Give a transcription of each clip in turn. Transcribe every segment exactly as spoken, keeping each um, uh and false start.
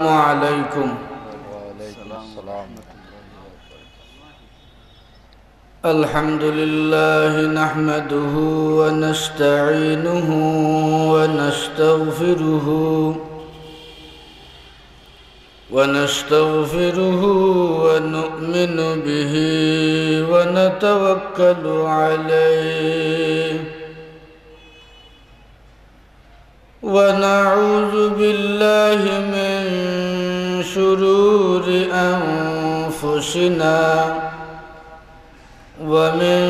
عليكم. الحمد لله نحمده ونستعينه ونستغفره، ونستغفره ونؤمن به ونتوكل عليه، ونعوذ بالله من شرور أنفسنا ومن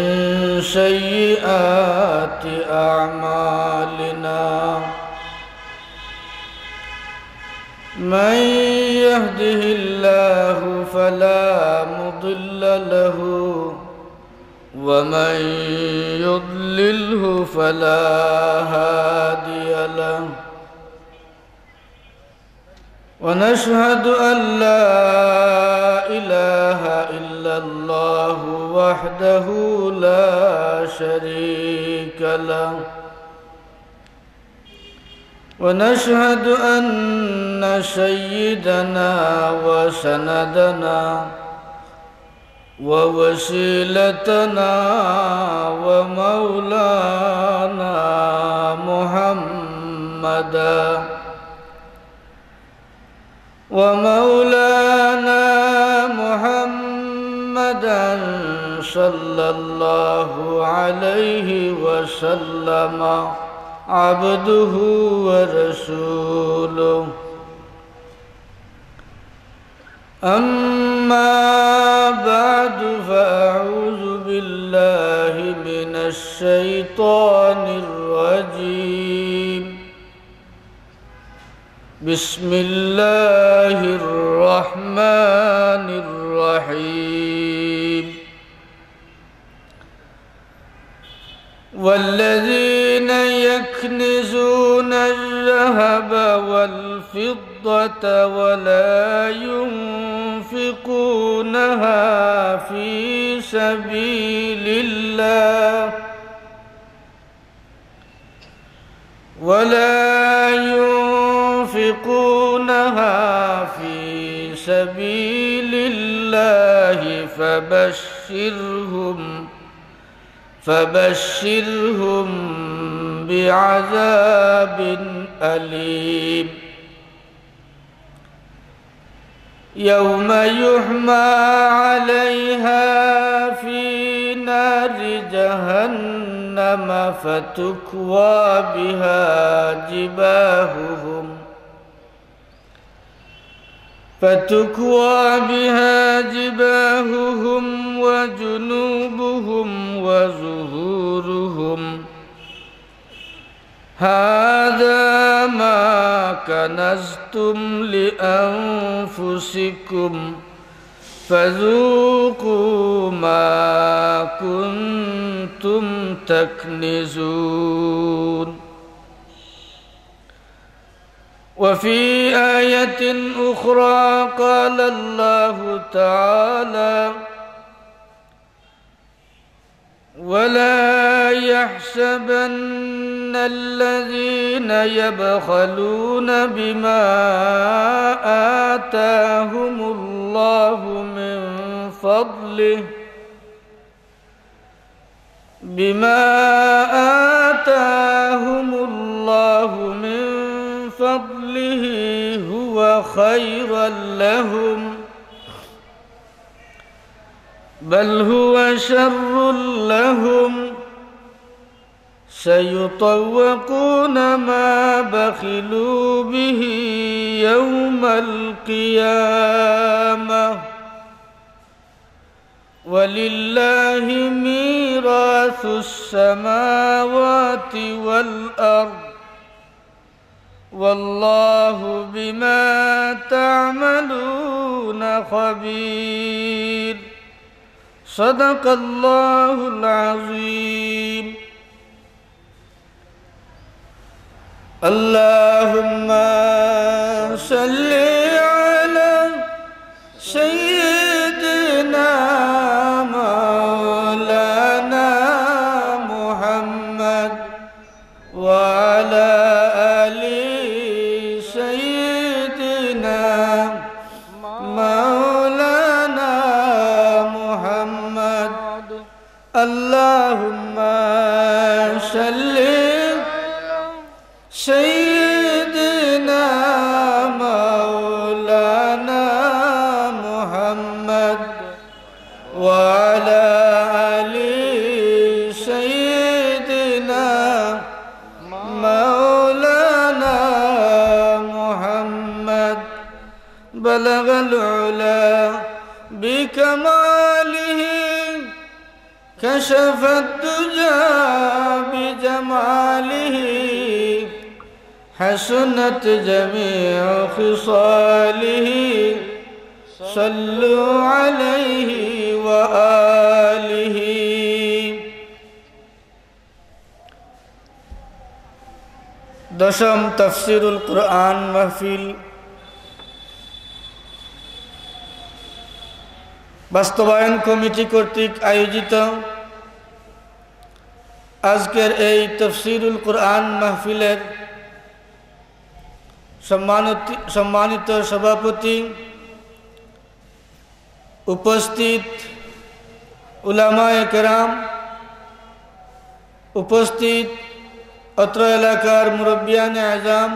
سيئات أعمالنا. من يهده الله فلا مضل له، ومن يضلله فلا هادي له. ونشهد أن لا إله إلا الله وحده لا شريك له، ونشهد أن سيدنا وسندنا ووسيلتنا ومولانا محمدا، ومولانا محمدا صلى الله عليه وسلم عبده ورسوله. أما بعد، فأعوذ بالله من الشيطان الرجيم. بسم الله الرحمن الرحيم. والذين يكنزون الذهب والفضة ولا ينفقونها في سبيل الله، ولا ينفقونها في سبيل الله فبشرهم، فبشرهم بعذاب أليم. يوم يحمى عليها في نار جهنم فتكوى بها جباههم، فتكوى بها جباههم وجنوبهم وظهورهم. هذا ما كنزتم لأنفسكم فذوقوا ما كنتم تكنزون. وفي آية أخرى قال الله تعالى: ولا يحسبن الذين يبخلون بما آتاهم الله من فضله، بما آتاهم الله من فضله هو خيرا لهم، بل هو شر لهم، سيطوقون ما بخلوا به يوم القيامة، ولله ميراث السماوات والأرض، والله بما تعملون خبير. صدق الله العظيم. اللهم صل على سيدنا مولانا محمد وعلى آل سيدنا مولانا محمد بلغ العلا بكماله، كشف الدجى بجماله، حسنت جميع خصاله، صلوا عليه وآله. দশম তাফসীরুল কুরআন মাহফিল বাস্তবায়ন কমিটি কর্তৃক আয়োজিত আজকের এই তাফসীরুল কুরআন মাহফিলের সম্মানিত, সম্মানিত সভাপতি, উপস্থিত উলামায়ে কেরাম, উপস্থিত অত্র এলাকার মুরব্বিয়ানে আজম,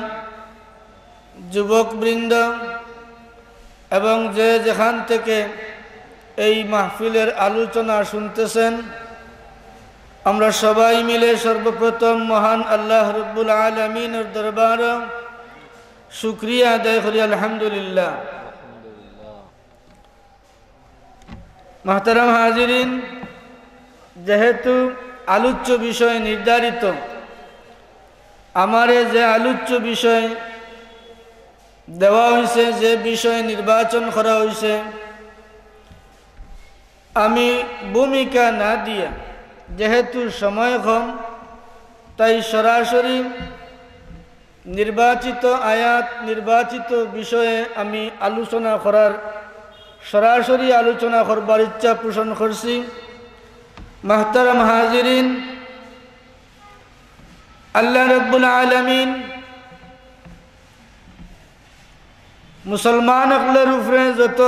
যুবকবৃন্দ এবং যে যেখান থেকে এই মাহফিলের আলোচনা শুনতেছেন, আমরা সবাই মিলে সর্বপ্রথম মহান আল্লাহ রব্বুল আলামিনের দরবারে শুকরিয়া আদায় করি, আলহামদুলিল্লাহ। মুহতারাম হাজিরিন, যেহেতু আলোচ্য বিষয় নির্ধারিত, আমারে যে আলোচ্য বিষয় দেওয়া হইছে, যে বিষয় নির্বাচন করা হইছে, আমি ভূমিকা না দিয়া, যেহেতু সময় কম, তাই সরাসরি নির্বাচিত আয়াত, নির্বাচিত বিষয়ে আমি আলোচনা করার, সরাসরি আলোচনা করবার ইচ্ছা পোষণ করছি। মুহতারাম হাজিরিন, আল্লাহ রব্বুল আলামিন মুসলমান অকলর উপরে যত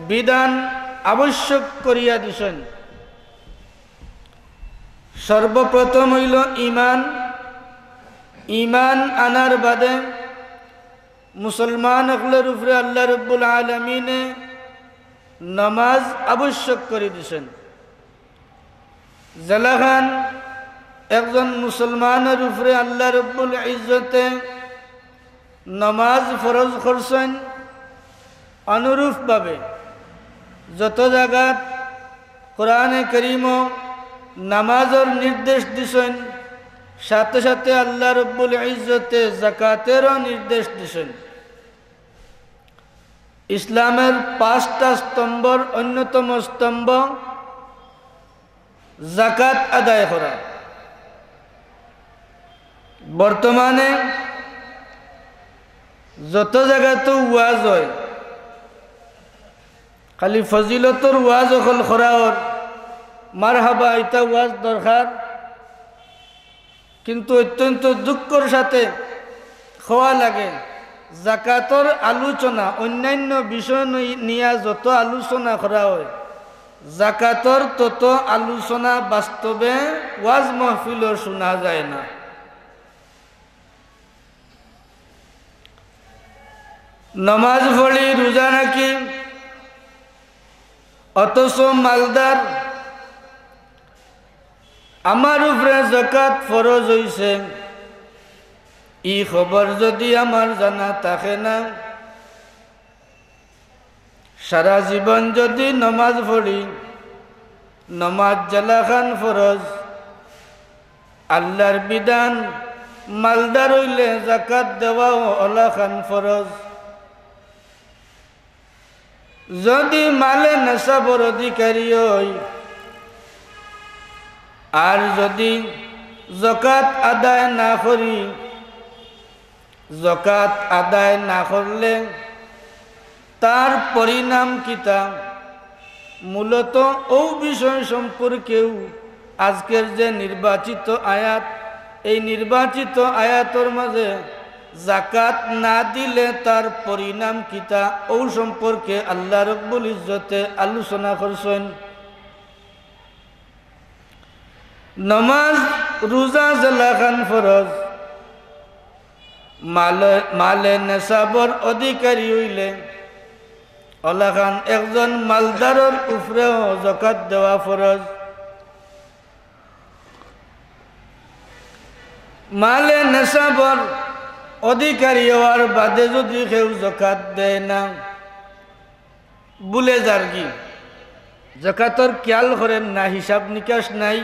বিধান আবশ্যক করিয়া দিছেন, সর্বপ্রথম হইল ঈমান। ঈমান আনার বাদে মুসলমান অকলর উপরে আল্লাহ রব্বুল আলামিনে নামাজ আবশ্যক করি দিছেন। যেলাখান একজন মুসলমানর উপরে আল্লাহ রব্বুল ইজ্জতে নামাজ ফরজ করছেন, অনুরূপভাবে যত জাগাত কোরআনে করিমও নামাজর নির্দেশ দিছেন, সাথে সাথে আল্লাহ রব্বুল ইজ্জতে জাকাতেরও নির্দেশ দিছেন। ইসলামের পাঁচটা স্তম্ভর অন্যতম স্তম্ভ জাকাত আদায় করা। বর্তমানে যত জাগাত ওয়াজ হয়, খালি ফজিলতর ওয়াজ অকল করা অর, মারহাবা, ইতা ওয়াজ দরকার, কিন্তু অত্যন্ত দুঃখর সাথে কওয়া লাগে, জাকাতর আলোচনা, অন্যান্য বিষয় নই-, নিয়া যত আলোচনা করা হয়, জাকাতর তত আলোচনা বাস্তবে ওয়াজ মাহফিলো শোনা যায় না। নমাজ পড়ি, রোজা রাখি, অথচ মালদার, আমার উপরে যাকাত ফরজ হইছে, ই খবর যদি আমার জানা থাকে না, সারা জীবন যদি নমাজ পড়ি, নমাজ যেলাখান ফরজ, আল্লাহর বিধান মালদার হইলে যাকাত দেওয়াও অলাখান ফরজ। যদি মালে নেশাবর অধিকারী হই, আর যদি যাকাত আদায় না করি, যাকাত আদায় না করলে তার পরিণাম কিতা? মূলত ও বিষয় সম্পর্কেও আজকের যে নির্বাচিত আয়াত, এই নির্বাচিত আয়াতর মাঝে যাকাত না দিলে তার পরিণাম কিতা, ও সম্পর্কে আল্লাহ রব্বুল ইজ্জতে আলোচনা করছেন। নমাজ, রোজা যেলাখান ফরজ, মালে, মালে নেশাবর অধিকারী হইলে অলাখান একজন মালদারর উপরেও যাকাত দেওয়া ফরজ। মালে নেশাবর অধিকারী অওয়ার বাদে যুদি কেউ জকাত দেয় না, ভুলে যারগি, জকাতর খিয়াল করের না, হিসাব নিকাশ নাই,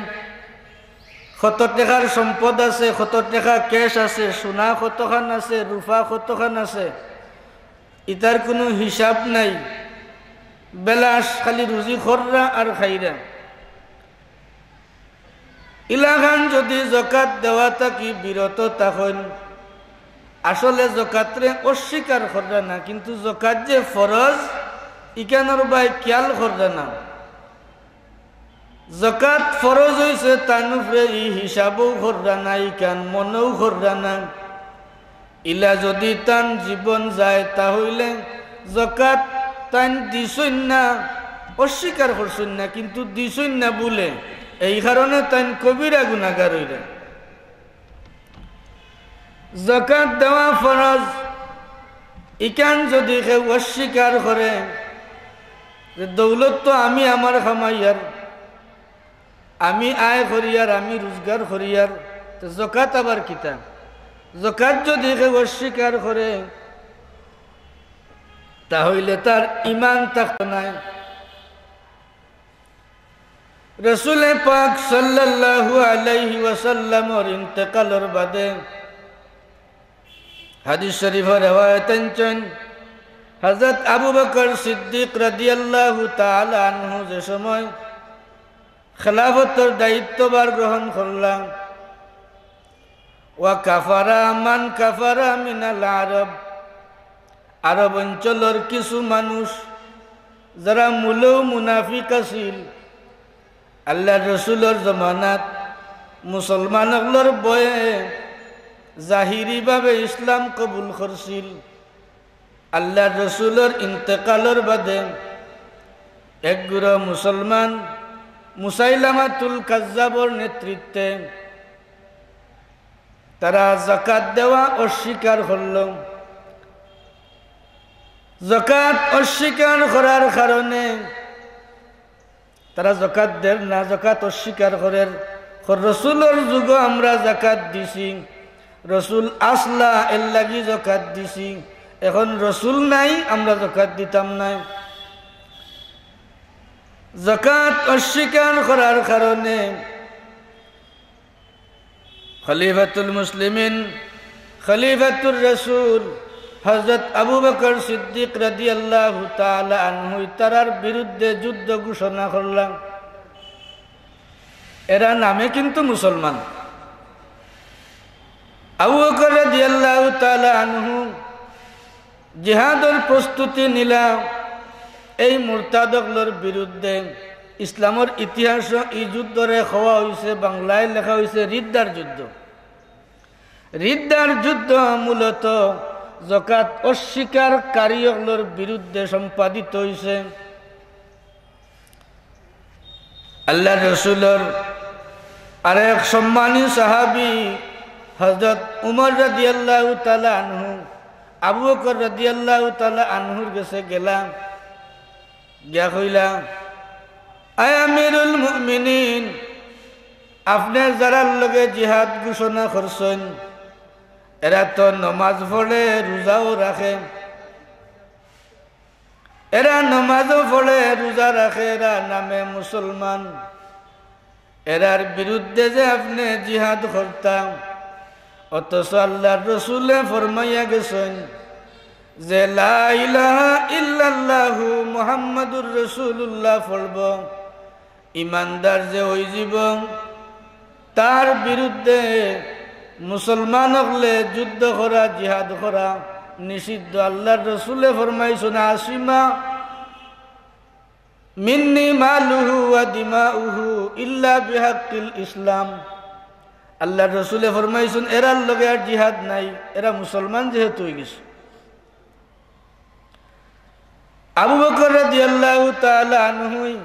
কত টেকার সম্পদ আছে, কত টেকা cash আছে, সোনা কতখান আছে, রুপা কতখান আছে, ইতার কুনু হিসাব নাই, বেলাশ খালি রুজি কররা আর খাইরা। ইলাখান যুদি জকাত দেওয়া থাকি বিরত থাকইন, আসলে জকাতরে অস্বীকার কররা না, কিন্তু জকাত যে ফরজ, ইখানর বায় খিয়াল কররা না। জকাত ফরজ অইছে তান উপরে, ই হিসাবও কররা না, ইখান মনেও কররা না। ইলা যুদি তান জীবন যায়, তা অইলে জকাত তাইন দিছইন না, অস্বীকার করছইন না, কিন্তু দিছইন না ভুলে, এই কারণে তাইন কবিরা গুনাগার অইরা। জকাত দেওয়া ফরজ, ইখান যুদি কেউ অস্বীকার করে যে দৌলত তো আমি আমার কামাইয়ার, আমি আয় করিয়ার, আমি রুজগার করিয়ার, তে জকাত আবার কিতা? জকাত যুদি কেউ অস্বীকার করে, তা অইলে তার ইমান থাকতো নায়। রসুলে পাক সাল্লাল্লাহু আলাইহি ওয়াসাল্লামর ইন্তেকালর বাদে হাদিস শরীফর রেওয়ায়েত আনছইন, হযরত আবু বকর সিদ্দিক রাদিয়াল্লাহু তাআলা আনহু যে সময় খেলাফতর দায়িত্বভার গ্রহণ করলা, ওয়া কাফারা মান কাফারা মিনাল আরব, আরব অঞ্চলর কিছু মানুষ যারা মূলেউ মুনাফিক আছিল, আল্লার রসুলর জমানাত মুসলমান অকলর ভয়ে জাহিরিভাবে ইসলাম কবুল করছিল। আল্লার রসুলর ইন্তেকালর বাদে একগুরা মুসলমান মুসাইলামাতুল কাজ্জাবর নেতৃত্বে তারা জাকাত দেওয়া অস্বীকার করল। জাকাত অস্বীকার করার কারণে তারা জাকাত দের না, জাকাত অস্বীকার করের। কর, রসুলর যুগো আমরা জাকাত দিছি, রসুল আছলা, এরলাগি জাকাত দিছি, এখন রসুল নাই, আমরা জাকাত দিতাম নায়। জাকাত অস্বীকার করার কারণে খলিফাতুল মুসলিমিন, খলিফাতুর রসুল হযরত আবু বকর সিদ্দিক রাদিয়াল্লাহু তাআলা আনহু ইতারার বিরুদ্ধে যুদ্ধ ঘোষণা করলা। এরা নামে কিন্তু মুসলমান। আবু বকর রাদিয়াল্লাহু তাআলা আনহু জিহাদর প্রস্তুতি নিলা এই মুরতাদ অকলর বিরুদ্ধে। ইসলামর ইতিহাসো ই যুদ্ধরে কওয়া অইছে, বাংলায় লেখা অইছে রিদ্দার যুদ্ধ। রিদ্দার যুদ্ধ মূলত জাকাত অস্বীকারকারী অকলর বিরুদ্ধে সম্পাদিত অইছে। আল্লার রসুলর আরেক সম্মানী সাহাবী হযরত উমর রাদিয়াল্লাহু তাআলা আনহু আবু বকর রাদিয়াল্লাহু তাআলা আনহুর গেছে গেলা, গিয়া কইলা, "আয় আমিরুল মুমিনিন, আপনে যারার লগে জিহাদ ঘোষণা করছইন, এরা তো নমাজ পড়ে, রোজাও রাখে, এরা নমাজও পড়ে, রোজা রাখে, এরা নামে মুসলমান, এরার বিরুদ্ধে যে আপনে জিহাদ করতা, অথচ আল্লার রসুলে ফরমাইয়া গেছইন যে লা ইলাহা ইল্লাল্লাহু মুহাম্মাদুর রাসূলুল্লাহ পড়ব, ইমানদার যে অইযিব, তার বিরুদ্ধে মুসলমান অকলে যুদ্ধ করা, জিহাদ করা নিষিদ্ধ।" আল্লার রসুলে ফরমাইছইন, "আসিমা মিন্নি মালুহু ওয়া দিমাউহু ইল্লা বিহাক্কিল ইসলাম।" আল্লার রসুলে ফরমাইছইন, "এরার লগে আর জিহাদ নাই, এরা মুসলমান যেহেতু অইগেছে।" আবু বকর রাদিয়াল্লাহু তাআলা আনহুই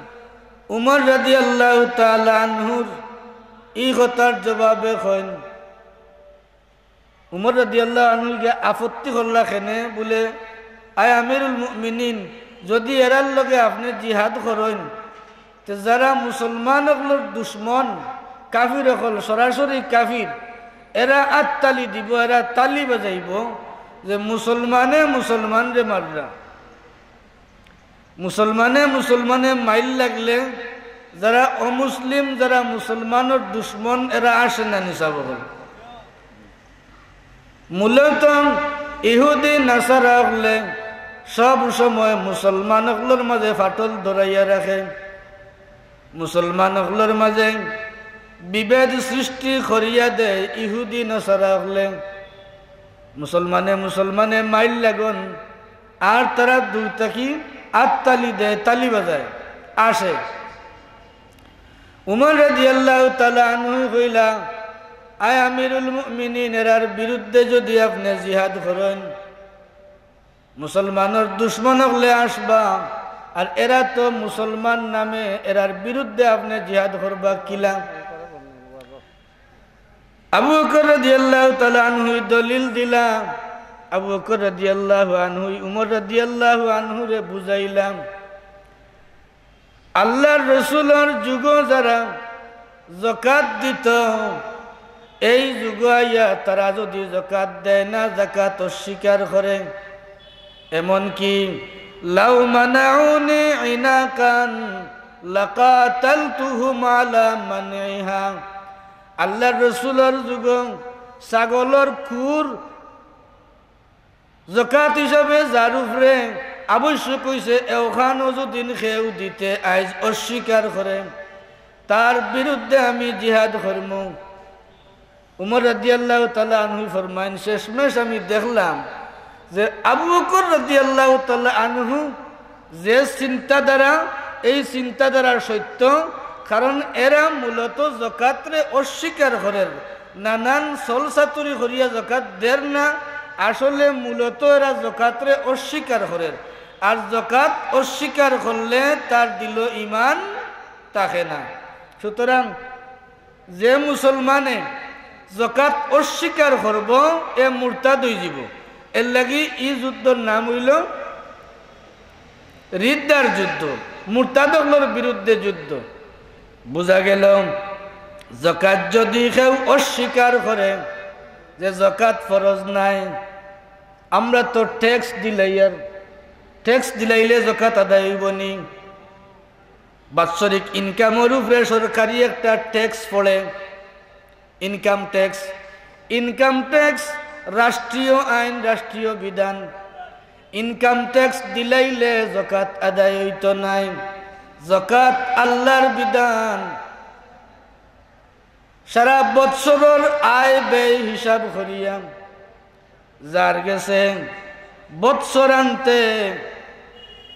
উমর রাদিয়াল্লাহু তাআলা আনহুর ই কথার জবাবে কইন, উমর রাদিয়াল্লাহু আনহু গিয়া আপত্তি করলা কেনে, বুলে, "আয় আমিরুল মুমিনিন, যুদি এরার লগে আপনে জিহাদ করইন, তে যারা মুসলমান অকলর দুশমন, কাফির অকল, সরাসরি কাফির, এরা আততালি দিবো, এরা তালি বাজাইবো যে মুসলমানে মুসলমানরে মাররা। মুসলমানে মুসলমানে মাইর লাগলে যারা অমুসলিম, যারা মুসলমানর দুশমন, এরা আসে না নি সাব অকল। মূলত ইহুদি নাসারা অকলে সব সময় মুসলমান অকলর মাঝে ফাটল ধরাইয়া রাখে, মুসলমান অকলর মাঝে বিভেদ সৃষ্টি করিয়া দেয় ইহুদি নাসারা অকলে। মুসলমানে মুসলমানে মাইর লাগন, আর তারা দূর থাকি আততালি দেয়, তালি বাজায়, আসে। উমর রাদিয়াল্লাহু তাআলা আনহু কইলা, "আয় আমিরুল মুমিনিন, এরার বিরুদ্ধে যদি আপনে জিহাদ করইন, মুসলমানর দুশমন অকলে আসবা, আর এরা তো মুসলমান নামে, এরার বিরুদ্ধে আপনে জিহাদ করবা কিলা?" আবু বকর রাদিয়াল্লাহু তাআলা আনহু দলিল দিলা, আবু বকর রাদিয়াল্লাহু আনহু উমর রাদিয়াল্লাহু আনহুরে বুঝাইলা, আল্লাহর রসুলর যুগো যারা যাকাত দিত, এই যুগো আইয়া তারা যদি যাকাত দেয় না, যাকাত অস্বীকার করে, এমনকি লাউ মানাউনি ইনাকান লাকাতালতুহুম আলা মানইহা, আল্লাহর রসুলর যুগো ছাগলর খুর যাকাত হিসাবে যার উপরে আবশ্যক অইছে, অখানও যদি কেউ দিতে আইজ অস্বীকার করে, তার বিরুদ্ধে আমি জিহাদ করমু। উমর রাদিয়াল্লাহু তাআলা আনহু ফরমাইন, "শেষমেশ আমি দেখলাম যে আবু বকর রাদিয়াল্লাহু তাআলা আনহু যে চিন্তাধারা, এই চিন্তাধারা সত্য, কারণ এরা মূলত যাকাতরে অস্বীকার করের, নানান ছলচাতুরি করিয়া যাকাত দের না, আসলে মূলত এরা যাকাতরে অস্বীকার করের। আর যাকাত অস্বীকার করলে তার দিলো ঈমান থাকে না।" সুতরাং যে মুসলমানে যাকাত অস্বীকার করবো, এ মুরতাদ অইযিবো। এরলাগি ই যুদ্ধর নাম অইলো রিদ্দার যুদ্ধ, মুরতাদ অকলর বিরুদ্ধে যুদ্ধ। বুঝা গেল, যাকাত যদি কেউ অস্বীকার করে যে যাকাত ফরজ নায়, আমরা তো ট্যাক্স দিলাইয়ার, ট্যাক্স দিলাইলে যাকাত আদায় অইবো নি? বাৎসরিক ইনকামর উপরে সরকারি একটা ট্যাক্স পড়ে, ইনকাম ট্যাক্স। ইনকাম ট্যাক্স রাষ্ট্রীয় আইন, রাষ্ট্রীয় বিধান। ইনকাম ট্যাক্স দিলাইলে যাকাত আদায় অইতো নায়। যাকাত আল্লাহর বিধান। সারা বৎসরর আয় ব্যয় হিসাব করিয়া যার গেছে বৎসরান্তে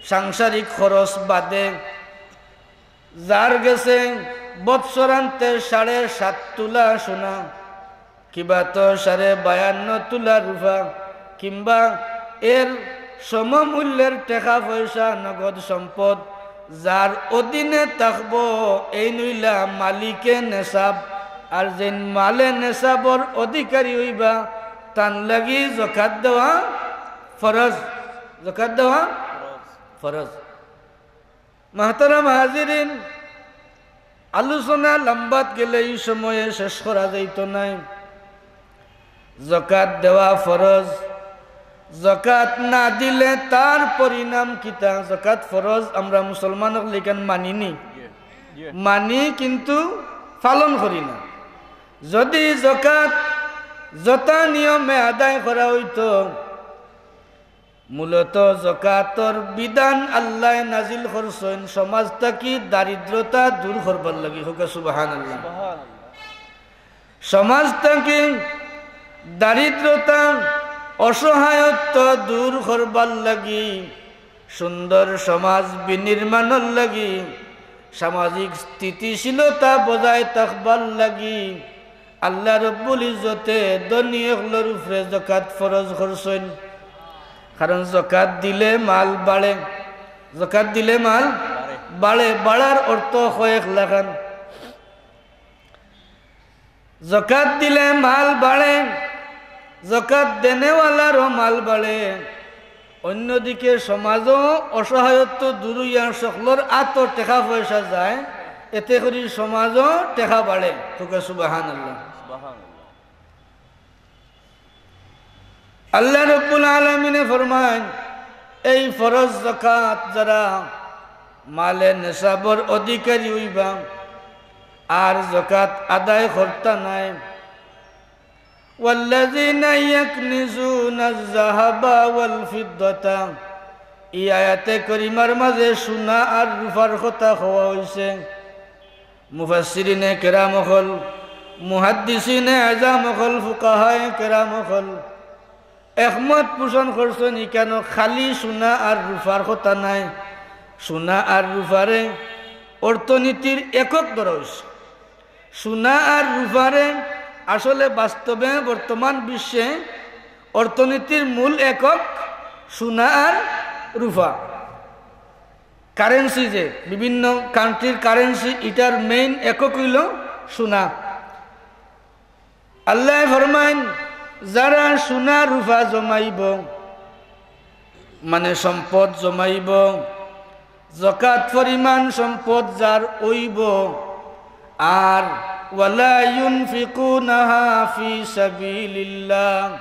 সাংসারিক খরচ বাদে, যার গেছে বৎসরান্তে সাড়ে সাত তুলা সোনা, কিবা তো সাড়ে বায়ান্ন তুলা রূপা, কিংবা এর সমমূল্যের টেকা পয়সা, নগদ সম্পদ, যার অধীনে থাকবো, এইন অইলা মালিকে নেসাব। আর যেইন মালে নেসাবর অধিকারী অইবা, তান লাগি যাকাত দেওয়া ফরজ। যাকাত দেওয়া ফরজ। মাহতারাম হাজিরিন, আলোচনা লম্বাত গেলে ই সময়ে শেষ করা যাইতো নায়। যাকাত দেওয়া ফরজ, যাকাত না দিলে তার পরিণাম কিতা? যাকাত ফরজ আমরা মুসলমান অকলে ইখান মানি নি? মানি, কিন্তু পালন করি না। যদি যাকাত যথা নিয়মে আদায় করা অইতো, মূলত যাকাতর বিধান আল্লায় নাজিল করছইন সমাজ থাকি দারিদ্রতা দূর করবার লাগি। কউক্কা সুবহানাল্লাহ। সমাজ থাকি দারিদ্রতা, অসহায়ত্ব দূর করবার লাগি, সুন্দর সমাজ বিনির্মাণর লাগি, সামাজিক স্থিতিশীলতা বজায় থাকবার লাগি আল্লাহ রব্বুল ইজ্জতে ধনী অকলর উপরে যাকাত ফরজ করছইন। কারণ যাকাত দিলে মাল বাড়ে, যাকাত দিলে মাল বাড়ে, বাড়ার অর্থ কয়েক লাখান। যাকাত দিলে মাল বাড়ে, যাকাত দেনেওয়ালারও মাল বাড়ে। অন্যদিকে সমাজও অসহায়ত্ব দূর অইয়া সকলর আতো টেকা পয়সা যায়, এতে করি সমাজও টেকা বাড়ে। কউক্কা সুবহানাল্লাহ। আল্লাহ রব্বুল আলামিনে ফরমাইন, এই ফরজ যাকাত যারা মালে নেশাবর অধিকারী অইবা আর যাকাত আদায় করতা নায়, ওয়াল্লাযীনা ইয়াকনিজুনায যাহাবা ওয়াল ফিদ্দাতা, এই আয়াতে করিমার মাঝে সোনা আর রূপার কথা কওয়া অইছে। মুফাসসিরিনে কেরাম অকল, মুহাদ্দিসিনে আযম অকল, ফুকাহায়ে কেরাম অকল একমত পোষণ করছইন, ইখানো খালি সোনা আর রূপার কথা নায়। সোনা আর রূপারে অর্থনীতির একক ধরা অইছে। সোনা আর রূপারে আসলে বাস্তবে বর্তমান বিশ্বে অর্থনীতির মূল একক সোনা আর রূপা। কারেন্সি, যে বিভিন্ন কান্ট্রির কারেন্সি, ইটার মেইন একক অইলো সোনা। আল্লায় ফরমাইন, যারা সোনা রূপা জমাইবো, মানে সম্পদ জমাইবো, যাকাত পরিমাণ সম্পদ যার অইবো, আর ওয়ালা ইউনফিকুনাহা ফি সাবিলিল্লাহ,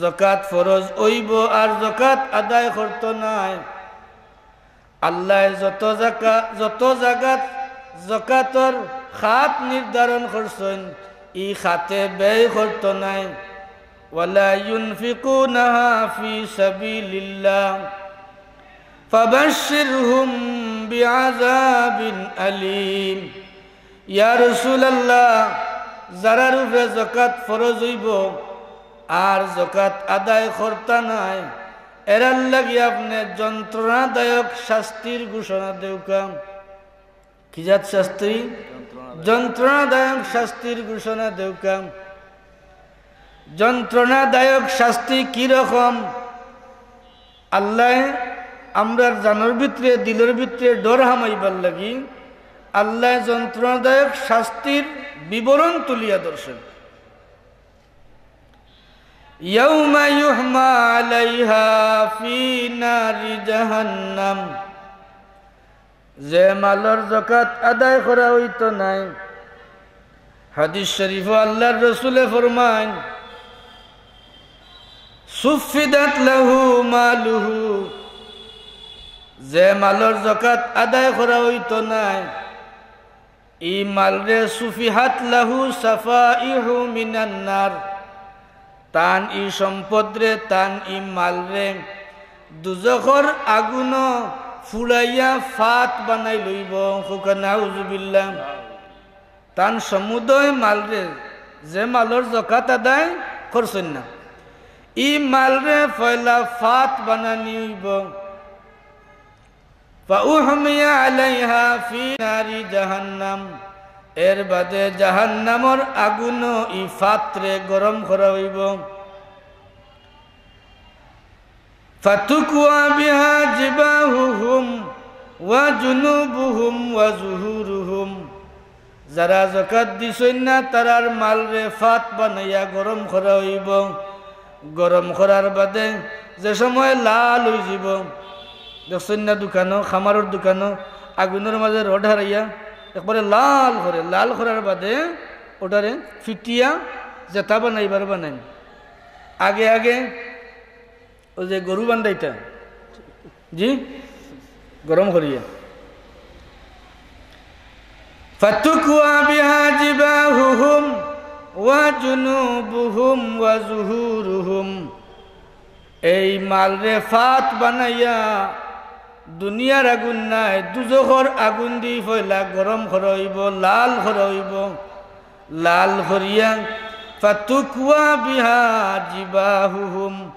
যাকাত ফরজ অইবো আর যাকাত আদায় করতো নায়, আল্লায় যত যাকা-, যত যাকাত, যাকাতর খাত নির্ধারণ করছইন, ই খাতে ব্যয় করতো নায়। ওয়ালা ইউনফিকুনাহা ফি সাবিলিল্লাহ। ফাবাশশিরহুম বিআযাবিন আলীম। ইয়া রাসূলুল্লাহ, যারার উপরে যাকাত ফরজ অইবো আর যাকাত আদায় করতা নায়, এরার লাগি আপনে যন্ত্রণাদায়ক শাস্তির ঘোষণা দেউকা। কি জাত শাস্তি? যন্ত্রণাদায়ক শাস্তির ঘোষণা দেউকা। যন্ত্রণাদায়ক শাস্তি কি রকম? আল্লায় আমরার জানর ভিতরে, দিলর ভিতরে ডর হামাইবার লাগি আল্লায় যন্ত্রণাদায়ক শাস্তির বিবরণ তুলিয়া ধরছইন। ইয়াউমা ইউহমা আলাইহা ফি নারি জাহান্নাম। যে মালর যাকাত আদায় করা অইতো নায়, হাদিস শরীফো আল্লার রসুলে ফরমাইন, সুফিদাত লাহু মালুহু, যে মালর যাকাত আদায় করা অইতো নায়, ই মালরে সুফিহাত লাহু সাফাইহু মিনান নার, তান ই সম্পদরে, তান ই মালরে দুজখর আগুনো ফুড়াইয়া ফাত বানাই লইবো। কউক্কা নাউজুবিল্লাহ। তান সমুদয় মালরে, যে মালর যাকাত আদায় করছইন না, ই মালরে পয়লা ফাত বানানি অইবো। ফাউহমিয়া আলাইহা ফি নারি জাহান্নাম। এর বাদে জাহান্নামর আগুনো ই ফাতরে গরম করা অইবো। ফাতুকওয়া বিহা জিবাহুহুম ওয়া জুনুবুহুম ওয়া জুহুরুহুম। যারা যাকাত দিছইন না, তারার মালরে ফাত বানাইয়া গরম করা অইবো। গরম করার বাদে যে সময় লাল অইযিবো, দেখছইন না দোকানো, খামারর দোকানো আগুনর মাঝে রড হারাইয়া একবারে লাল করে, লাল করার বাদে ওটারে ফিটিয়া জেতা বানাইবার বানাইন। আগে আগে ওই যে গরু বান্ধাইতা, জি, গরম করিয়া। ফাতুকওয়া বিহা জিবাহুহুম ওয়া জুনুবুহুম ওয়া জুহুরুহুম। এই মালরে ফাত বানাইয়া দুনিয়ার আগুন নায়, দুজখর আগুন দি পয়লা গরম করা অইবো, লাল করা অইবো। লাল করিয়া ফাতুকওয়া বিহা জিবাহুহুম।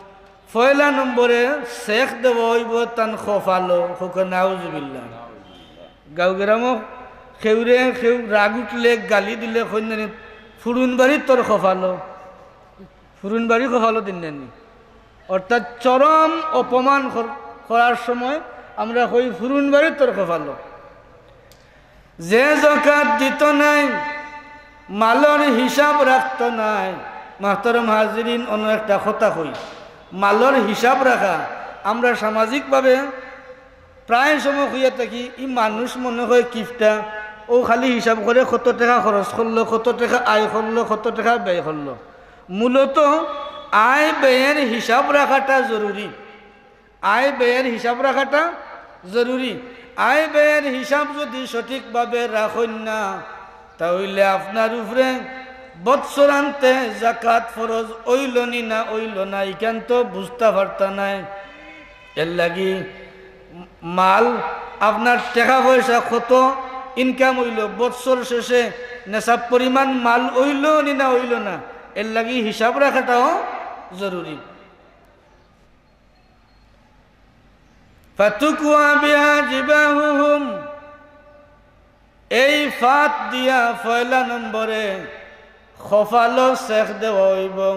পয়লা নম্বরে সেক দেওয়া অইবো তান কপালো, কউক্কা নাউজুবিল্লাহ। গাঁও গ্রামো কেউরে কেউ রাগ উঠলে, গালি দিলে কইন নি, "ফুরুন বাড়ি তোর কপালো, ফুরুন বাড়ি কপালো" দিন নি। অর্থাৎ চরম অপমান কর-, করার সময় আমরা কই, "ফুরুন বাড়ি তোর কপালো।" যে যাকাত দিতো নায়, মালর হিসাব রাখতো নায়। মাহতারাম হাজিরিন, অন্য একটা কথা কই, মালর হিসাব রাখা, আমরা সামাজিকভাবে প্রায় সময় কইয়া থাকি, ই মানুষ মনে হয় কিপটা, ও খালি হিসাব করে কত টেকা খরচ করলো, কত টেকা আয় করলো, কত টেকা ব্যয় করলো। মূলত আয় ব্যয়ের হিসাব রাখাটা জরুরি। আয় ব্যয়ের হিসাব রাখাটা জরুরি। আয় ব্যয়ের হিসাব যদি সঠিকভাবে রাখইন না, তা অইলে আপনার উপরে বৎসরান্তে জাকাত ফরজ অইলো নি না অইলো না, ইখান তো বুঝতা পারতা নায়। এর লাগি মাল, আপনার টেকা পয়সা কত ইনকাম অইলো, বৎসর শেষে নেশাব পরিমাণ মাল অইলো নি না অইলো না, এর লাগি হিসাব রাখাটাও জরুরি। ফাতুকওয়া বিহা জিবাহুহুম, এই ফাত দিয়া পয়লা নম্বরে কপালো সেখ দেওয়া অইবো।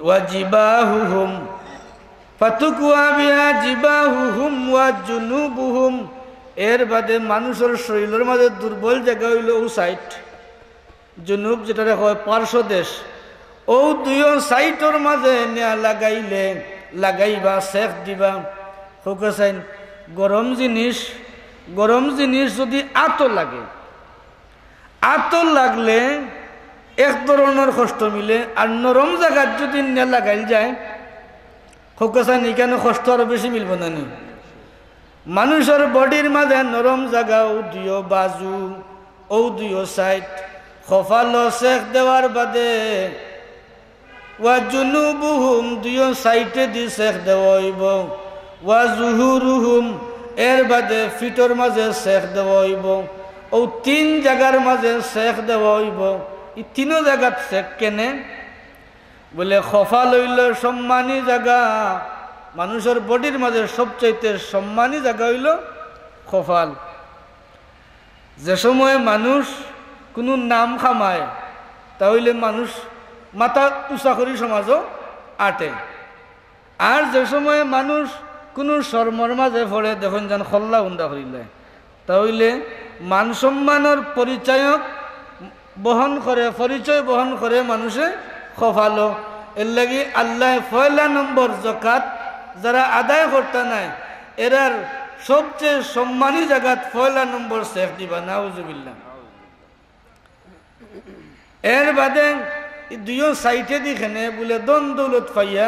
ওয়া জিবাহুহুম, ফাতুকওয়া বিহা জিবাহুহুম ওয়া জুনুবুহুম। এর বাদে মানুষর শরীলর মাঝে দুর্বল জাগা অইলো অউ সাইড, জুনুব যেটারে কয় পার্শ্বদেশ, অউ দুইও সাইডর মাঝে নিয়া লাগাইলে, লাগাইবা, সেখ দিবা। কউক্কা চাইন, গরম জিনিস, গরম জিনিস যদি আতো লাগে, আতো লাগলে এক ধরনর কষ্ট মিলে, আর নরম জাগাত যদি নিয়া লাগাইল যায়, কউক্কা চাইন, ইখানো কষ্ট আরো বেশি মিলবো না নি? মানুষর বডির মাঝে নরম জাগা অউ দুইও বাজু, অউ দুইও সাইড, কপালো সেখ দেওয়ার বাদে, ওয়া জুনুবুহুম, দুইও সাইডেদি সেখ দেওয়া অইবো, ওয়া জুহুরুহুম, এর বাদে ফিটর মাঝে সেখ দেওয়া অইবো, অউ তিন জাগার মাঝে সেখ দেওয়া অইবো। ই তিনো জাগাত সেখ কেনে? বলে, কপাল অইলো সম্মানী জাগা, মানুষর বডির মাঝে সবচাইতে সম্মানী জাগা অইলো কপাল। যে সময় মানুষ কুনু নাম কামায়, তা অইলে মানুষ মাথা উচা করি সমাজো আটে। আর যে সময় মানুষ কুনু শরমর মাঝে পড়ে, দেখইন যেন খল্লা উন্দা করিলায়, তা অইলে মান সম্মানর পরিচায়ক বহন করে, পরিচয় বহন করে মানুষে কপালো। এর লাগি আল্লায় পয়লা নম্বর জকাত যারা আদায় করতা নায়, এরার সবচেয়ে সম্মানী জাগাত পয়লা নম্বর সেখ দিবা, নাউজুবিল্লাহ। এর বাদে ই দুইও সাইডেদি কেনে বুলে ধন দৌলত পাইয়া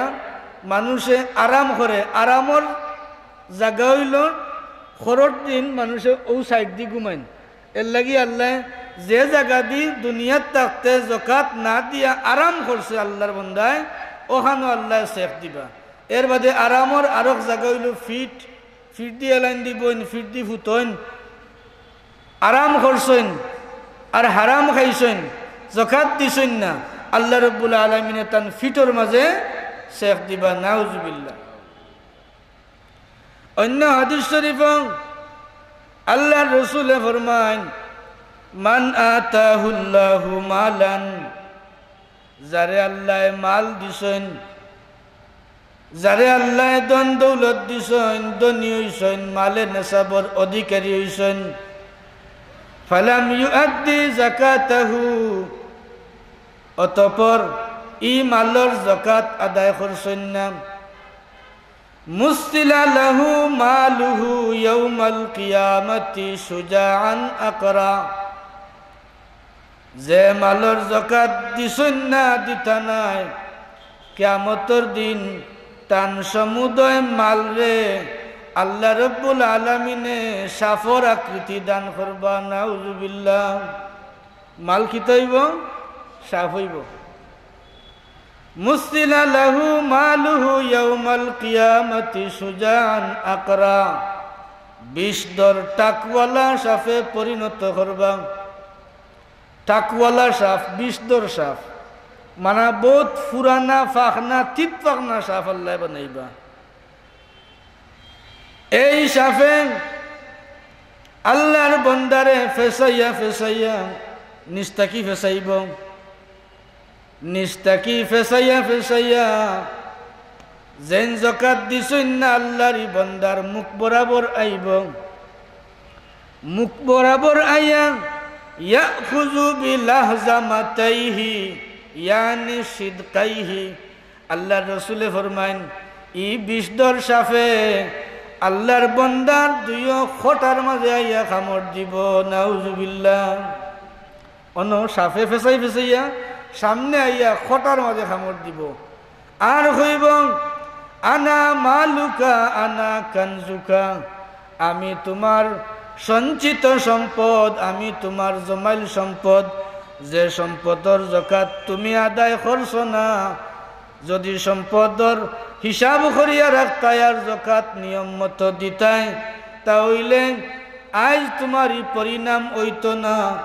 মানুষে আরাম করে, আরামর জাগা অইলো খরর দিন মানুষে অউ সাইডদি ঘুমাইন। এর লাগি আল্লায় যে জাগাদি দুনিয়াত থাকতে জকাত না দিয়া আরাম করছে আল্লার বন্দায়, অখানো আল্লায় সেখ দিবা। এর বাদে আরামর আরক জাগা অইলো ফিট, ফিটদি এলাইন দিবইন, ফিটদি ফুতইন, আরাম করছইন আর হারাম খাইছইন, জকাত দিছইন না, আল্লা রব্বুল আলামিনে তান ফিটর মাঝে সেখ দিবা, নাউজুবিল্লাহ। অইন্য হাদিস শরিফো আল্লার রসুলে ফরমাইন, মান আতাহুল্লাহু মালান, যারে আল্লায় মাল দিছইন, যারে আল্লায় ধন দৌলত দিছইন, ধনী অইছইন, মালে নেশাবর অধিকারী অইছইন, ফালাম ইউআদ্দি যাকাতাহু, অতঃপর ই মালর জকাত আদায় করছইন না, মুসিলা লাহু মালুহু ইয়াউমাল কিয়ামাতি শুজাআন আকরা। যে মালর জকাত দিছইন না, দিতা নায়, কিয়ামতর দিন তান সমুদয় মালরে আল্লা রব্বুল আলামিনে সাফর আকৃতি দান করবা। নাউজুবিল্লাহ। মাল কিতা অইবো? সাফ অইবো। মুসিলা লাহু মালুহু ইয়াউমাল কিয়ামাতি শুজাআন আকরা। বিষধর টাকওয়ালা সাফে পরিণত করবা। টাকওয়ালা সাফ, বিষধর সাফ, মানে বউত পুরানা, ফাকনা, তিত ফাকনা সাফ আল্লায় বানাইবা। এই সাফে আল্লার বন্দারে ফেসাইয়া ফেসাইয়া নিচ থাকি ফেসাইবো, নিচ থাকি ফেসাইয়া ফেসাইয়া যেইন জকাত দিছইন না আল্লার ই বন্দার মুখ বরাবর আইবো। মুখ বরাবর আইয়া ইয়াখুযু বিলাহজামাতাইহি, ইয়ানি সিদকাইহি, আল্লার রসুলে ফরমাইন, ই বিষধর সাফে আল্লার বন্দার দুইও খটার মাঝে আইয়া কামড় দিবো। নাউজুবিল্লাহ। অনো সাফে ফেসাই ফেসাইয়া সামনে আইয়া খটার মাঝে কামড় দিবো। আর কইবো, "আনা মালুকা, আনা কানজুকা, আমি তুমার সঞ্চিত সম্পদ, আমি তুমার জমাইল সম্পদ, যে সম্পদর জকাত তুমি আদায় করছো না, যুদি সম্পদর হিসাব করিয়া রাখতায় আর জকাত নিয়ম মতো দিতায়, তা অইলে আইজ তুমার ই পরিণাম অইতো না।"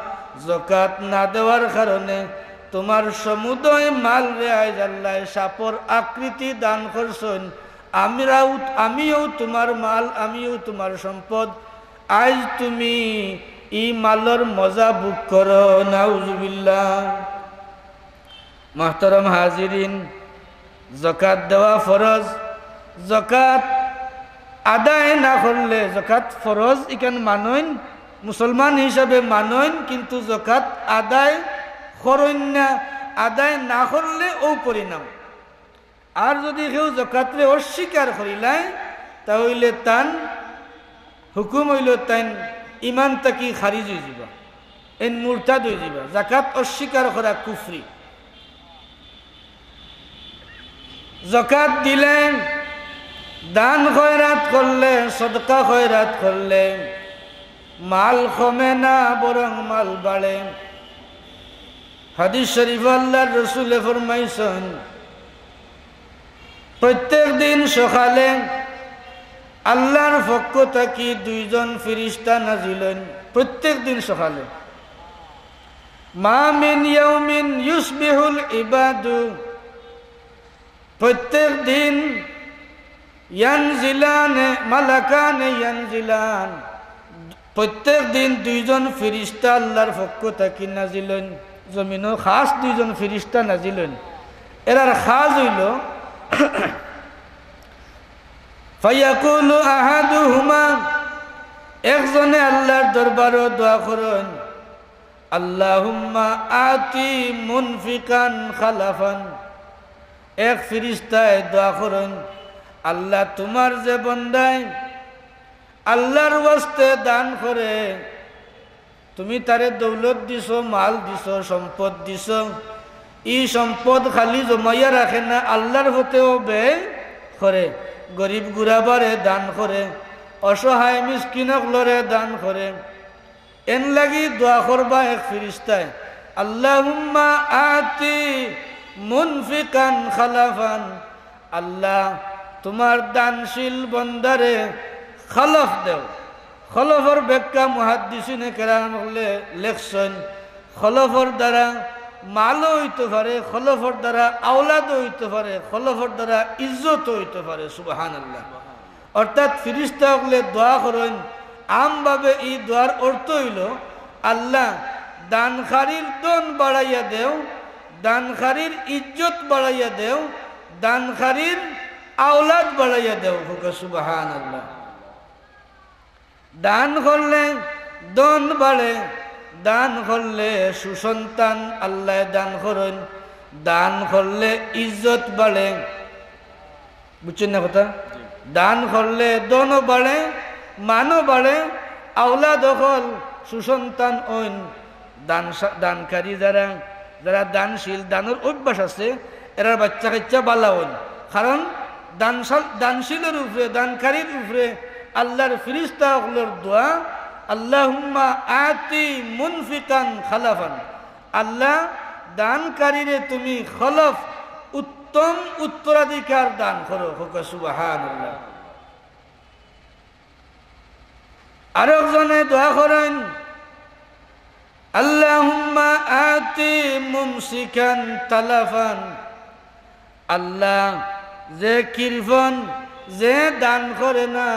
জকাত না দেওয়ার কারণে তুমার সমুদয় মালরে আইজ আল্লায় সাপর আকৃতি দান করছইন। আমরাও, আমিও তুমার মাল, আমিও তুমার সম্পদ। আইজ তুমি ই মালর মজা ভোগ করো। নাউজুবিল্লাহ। মুহতারাম হাজিরিন, জকাত দেওয়া ফরজ। জকাত আদায় না করলে, জকাত ফরজ ইখান মানইন, মুসলমান হিসাবে মানইন, কিন্তু জকাত আদায় করইন না, আদায় না করলে অউ পরিণাম। আর যুদি কেউ জকাতরে অস্বীকার করিলায়, তা অইলে তান হুকুম অইলো তাইন ইমান থাকি খারিজ অইযিবা, এইন মুরতাদ অইযিবা। জকাত অস্বীকার করা কুফরি। জকাত দিলে, দান খয়রাত করলে, সদকা খয়রাত করলে মাল কমে না, বরং মাল বাড়ে। হাদিস শরিফো আল্লার রসুলে ফরমাইছইন, প্রত্যেক দিন সকালে আল্লার পক্ষ থাকি দুইজন ফিরিস্তা নাজিল অইন। প্রত্যেক দিন সকালে। মা মিন ইয়াউমিন ইউসবিহুল ইবাদু, প্রত্যেক দিন ইয়ানজিলানে, মালাকানে ইয়ানজিলান, প্রত্যেক দিন দুইজন ফিরিস্তা আল্লার পক্ষ থাকি নাজিল অইন। জমিনো খাছ দুইজন ফিরিস্তা নাজিল অইন। এরার কাজ অইলো, ফায়াকুলু আহাদুহুমা, একজনে আল্লার দরবারো দোয়া করইন, "আল্লাহুম্মা আতি মুনফিকান খালাফান।" এক ফিরিস্তায় দোয়া করইন, "আল্লাহ, তুমার যে বন্দায় আল্লার ওয়াস্তে দান করে, তুমি তারে দৌলত দিছো, মাল দিছো, সম্পদ দিছো, ই সম্পদ খালি জমাইয়া রাখে না, আল্লার পথেও ব্যয় করে, গরিব গুরাবারে দান করে, অসহায় মিসকিন অকলরে দান করে।" এন লাগি দোয়া করবা এক ফিরিস্তায়, "আল্লাহুম্মা আতি মুনফিকান খালাফান।" আল্লাহ, তুমার দানশীল বন্দারে খলফ দেও। খলফর ব্যাখ্যা মুহাদ্দিসিনে কেরাম অকলে লেখছইন, খলফর দ্বারা মালও অইতো পারে, খলফর দ্বারা আওলাদও অইতো পারে, খলফর দ্বারা ইজ্জতও অইতো পারে। সুবহানাল্লাহ। অর্থাৎ ফিরিস্তা অকলে দোয়া করইন, আমভাবে ই দোয়ার অর্থ অইলো, "আল্লাহ, দানকারীর ধন বাড়াইয়া দেও, দানকারীর ইজ্জত বাড়াইয়া দেও, দানকারীর আওলাদ বাড়াইয়া দেও।" কউক্কা সুবহানাল্লাহ। দান করলে ধন বাড়ে, দান করলে সুসন্তান আল্লায় দান করইন, দান করলে ইজ্জত বাড়ে। বুঝছইন না কথা? দান করলে ধনও বাড়ে, মানও বাড়ে, আওলাদ অকল সুসন্তান অইন। দান সা-, দানকারী যারা, যারা দানশীল, দানর অভ্যাস আছে, এরার বাইচ্চা-কাইচ্চা বালা অইন। কারণ দানশাল-, দানশীলর উপরে, দানকারীর উপরে আল্লার ফিরিস্তা অকলর দোয়া, "আল্লাহুম্মা আতি মুনফিকান খালাফান।" আল্লাহ, দানকারীরে তুমি খলফ, উত্তম উত্তরাধিকার দান করো। কউক্কা সুবহানাল্লাহ। আরকজনে দোয়া করইন, "আল্লাহুম্মা আতি মুমসিকান তালাফান।" আল্লাহ, যে কৃপণ, যে দান করে না,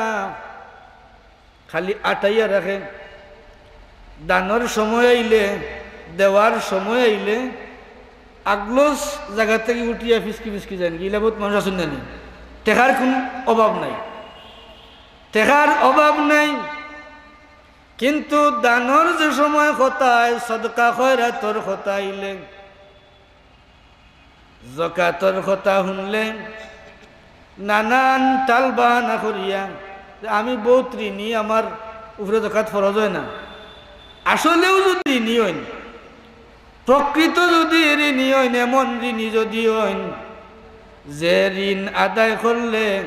খালি আটাইয়া রাখে, দানর সময় আইলে, দেওয়ার সময় আইলে আগলস জাগা থাকি উঠিয়া ফিসকি ফিসকি যাইন। ইলা বউত মানুষ আছইন না নি? টেকার কুনু অভাব নাই, টেকার অভাব নাই, কিন্তু দানর যে সময় কথা আয়, সদকা খয়রাতর কথা আইলে, জকাতর কথা হুনলে নানান টাল বাহানা করিয়া যে আমি বউত ঋণী, আমার উপরে জকাত ফরজ অয় না। আসলেও যদি ঋণী অইন, প্রকৃত যদি ঋণী অইন, এমন ঋণী যদি অইন, যে ঋণ আদায় করলে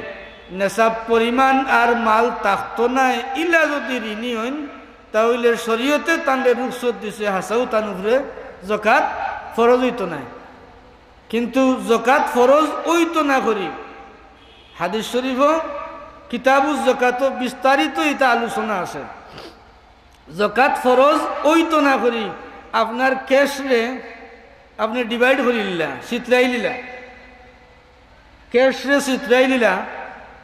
নেশাব পরিমাণ আর মাল থাকতো নায়, ইলা যদি ঋণী অইন, তা অইলে শরীয়তে তানরে রুখসত দিছে, হাছাউ তান উপরে জকাত ফরজ অইতো নায়। কিন্তু জকাত ফরজ অইতো না করি, হাদিস শরীফও কিতাবুজ জকাতও বিস্তারিত ইতা আলোচনা আছে। জকাত ফরজ অইতো না করি আপনার cash রে আপনে divide করিলিলা, ছিতরাইলিলা। Cash রে ছিতরাইলিলা,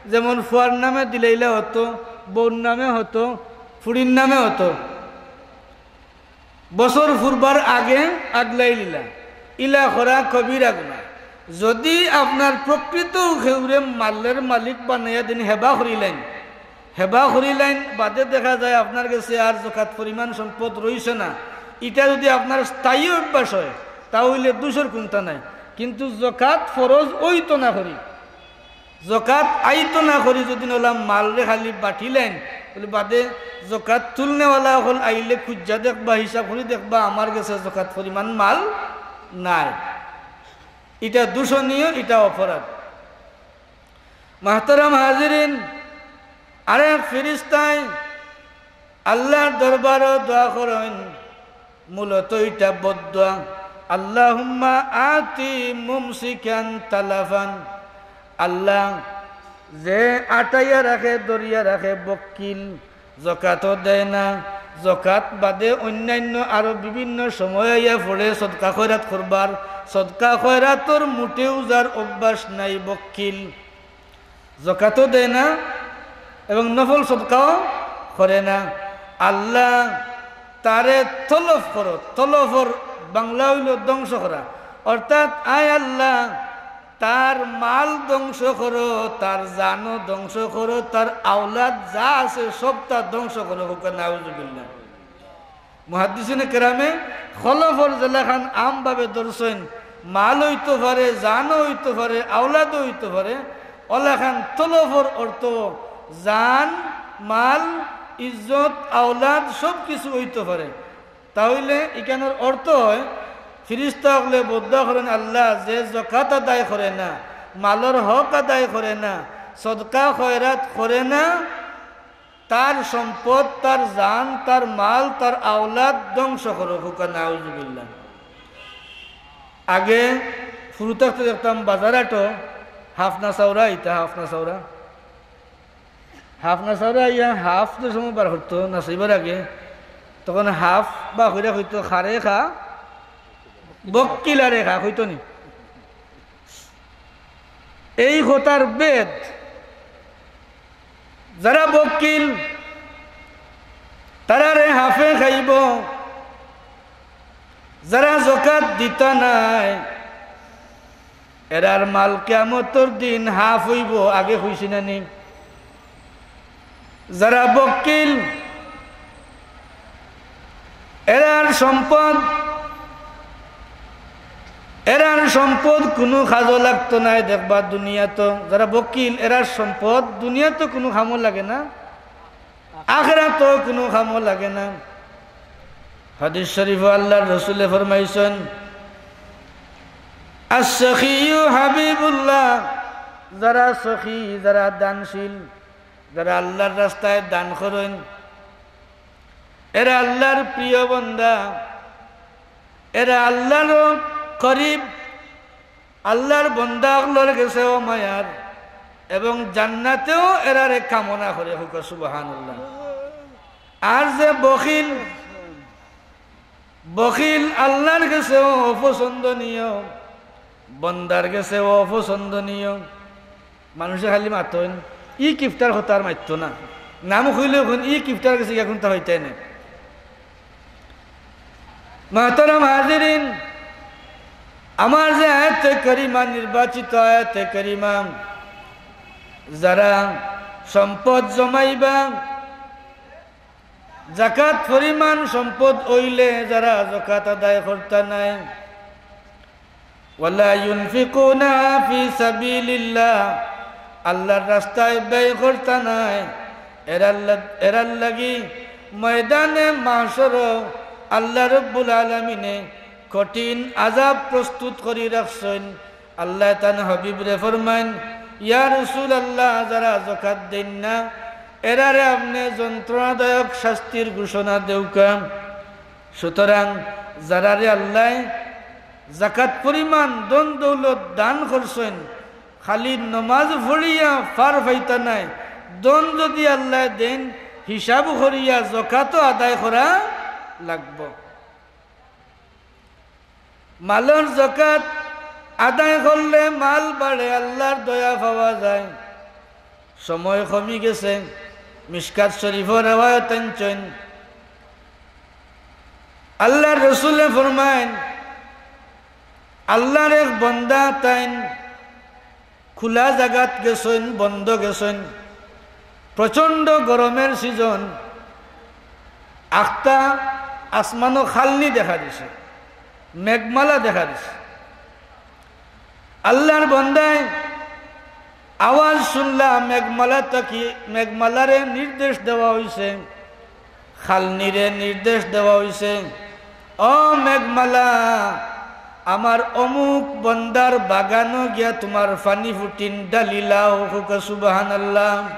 যেমন ফুয়ার নামে দিলাইলা অতো, বউর নামে অতো, ফুড়ির নামে অতো। বছর ফুরবার আগে আগলাইলিলা, ইলা করা কবিরা গুনা। যদি আপনার প্রকৃত কেউরে মালের মালিক বানাইয়া দিন হেবা করিলাইন, হেবা করিলাইন, বাদে দেখা যায় আপনার গেছে আর জকাত পরিমাণ সম্পদ রইছে না, ইটা যদি আপনার স্থায়ী অভ্যাস অয়, তা অইলে দুষর কুন্তা নাই। কিন্তু জকাত ফরজ অইতো না করি, জকাত আইতো না করি যদি নলা মালরে খালি বাটিলাইন, বলে বাদে জকাত তুলনেওয়ালা অকল আইলে খুঁজা দেখবা, হিসাব করি দেখবা, আমার গেছে জকাত পরিমাণ মাল নাই। ইটা দূষণীয়, ইটা অপরাধ। মাহতারাম হাজিরিন, আরেক ফিরিস্তায় আল্লাহর দরবারো দোয়া করইন, মূলত ইটা বদদোয়া। আল্লাহুম্মা আতি মুমসিকান তালাফান। আল্লাহ, যে আটাইয়া রাখে, ধরিয়া রাখে, বক্কিল, জকাতও দেয় না, জকাত বাদে অন্যান্য আরো বিভিন্ন সময় আইয়া পড়ে সদকা খয়রাত করবার, সদকা খয়রাতর মুটেও যার অভ্যাস নাই, বক্কিল। জকাতও দেয় না এবং নফল সদকাও করে না। আল্লাহ, তারে তলফ করো। তলফর বাংলা অইলো ধ্বংস করা। অর্থাৎ, আয় আল্লাহ, তার মাল ধ্বংস করো, তার জানও ধ্বংস করো, তার আওলাদ যা আছে সবটা ধ্বংস করো। কউক্কা নাউজুবিল্লাহ। মুহাদ্দিসিনে কেরামে খলফর যেলাখান আমভাবে ধরছইন, মাল অইতো পারে, জানও অইতো পারে, আওলাদও অইতো পারে, অলাখান তলফর অর্থ জান, মাল, ইজ্জত, আওলাদ সব কিছু অইতো পারে। তা অইলে ইখানর অর্থ অয়, ফিরিস্তা অকলে বদদোয়া করইন, আল্লাহ, যে জকাত আদায় করে না, মালর হক আদায় করে না, সদকা খয়রাত করে না, তার সম্পদ, তার জান, তার মাল, তার আওলাদ ধ্বংস করো, কউক্কা নাউজুবিল্লাহ। আগে ফুরু থাকতে দেখতাম বাজার হাটো হাফনা চাউরা, ইতা হাফনা চাউরা, হাফনা চাউরা ইয়া হাফ যে সময় বার করতো নাচাইবার আগে, তখন হাফ বা কইরা কইতো, "খারে খা, বক্কিলারে খা," কইতো নি? এই কথার ভেদ, যারা বক্কিল, তারারে হাফে খাইবো, যারা জকাত দিতা নায়, এরার মাল কিয়ামতর দিন হাফ অইবো, আগে কইছি না নি? যারা বক্কিল, এরার সম্পদ, এরার সম্পদ কুনু কাজো লাগতো নায়। দেখবা দুনিয়াত যারা বক্কিল, এরার সম্পদ দুনিয়াত কুনু কামো লাগে না, আখেরাতও কুনু কামো লাগে না। হাদিস শরীফো আল্লাহর রসুলে ফরমাইছইন, "আস-সখিয়্যু হাবিবুল্লাহ", যারা সখী, যারা দানশীল, যারা আল্লাহর রাস্তায় দান করইন, এরা আল্লাহর প্রিয় বন্দা, এরা আল্লাহরও করিব, আল্লাহর বন্দা অকলর গেছেও মায়ার, এবং জান্নাতেও এরারে কামনা করে, কউক্কা সুবহানাল্লাহ। আর যে বখিল, বখিল আল্লাহর গেছেও অপছন্দনীয়, বন্দার গেছেও অপছন্দনীয়। মানষে খালি মাতইন, ই কিফটার কথা আর মাততো না। নাম কইলে কইন, ই কিফটার গেছে গিয়া কুন্তা অইতায় নায়। মাহতারাম হাজিরিন, আমার যে আয়াতে কারিমা, নির্বাচিত আয়াতে কারিমা, যারা সম্পদ জমাইবা, জাকাত পরিমাণ সম্পদ অইলে যারা জাকাত আদায় করতা নায়, "ওয়ালা ইউনফিকুনাহা ফি সাবিলিল্লাহ", আল্লাহর রাস্তায় ব্যয় করতা নায়, এরার লা-, এরার লাগি ময়দানে মাহশরো আল্লাহ রব্বুল আলামিনে কঠিন আযাব প্রস্তুত করি রাখছইন। আল্লায় তান হাবিবরে ফরমাইন, "ইয়া রাসূলুল্লাহ, যারা যাকাত দেইন না, এরারে আপনে যন্ত্রণাদায়ক শাস্তির ঘোষণা দেউক্কা।" সুতরাং যারারে আল্লায় যাকাত পরিমাণ ধন দৌলত দান করছইন, খালি নমাজ পড়িয়া পার পাইতা নায়, ধন যুদি আল্লায় দেইন, হিসাব করিয়া যাকাতও আদায় করা লাগবো। মালর যাকাত আদায় করলে মাল বাড়ে, আল্লার দয়া পাওয়া যায়। সময় কমি গেছে, মিশকাত শরীফর রেওয়ায়ত আনছইন। আল্লার রসুলে ফরমাইন, আল্লার এক বন্দা তাইন খোলা জাগাত গেছইন, বন্দো গেছইন, প্রচণ্ড গরমর season, আখতা আসমানো খালনি দেখা দিছে, মেঘমালা দেখা দিছে। আল্লার বন্দায় আওয়াজ শুনলা মেঘমালা থাকি, মেঘমালারে নির্দেশ দেওয়া অইছে, খালনিরে নির্দেশ দেওয়া অইছে, "ও মেঘমালা, আমার অমুক বন্দার বাগানো গিয়া তুমার পানি ফুটিন ডালিলাও।" কউক্কা সুবহানাল্লাহ।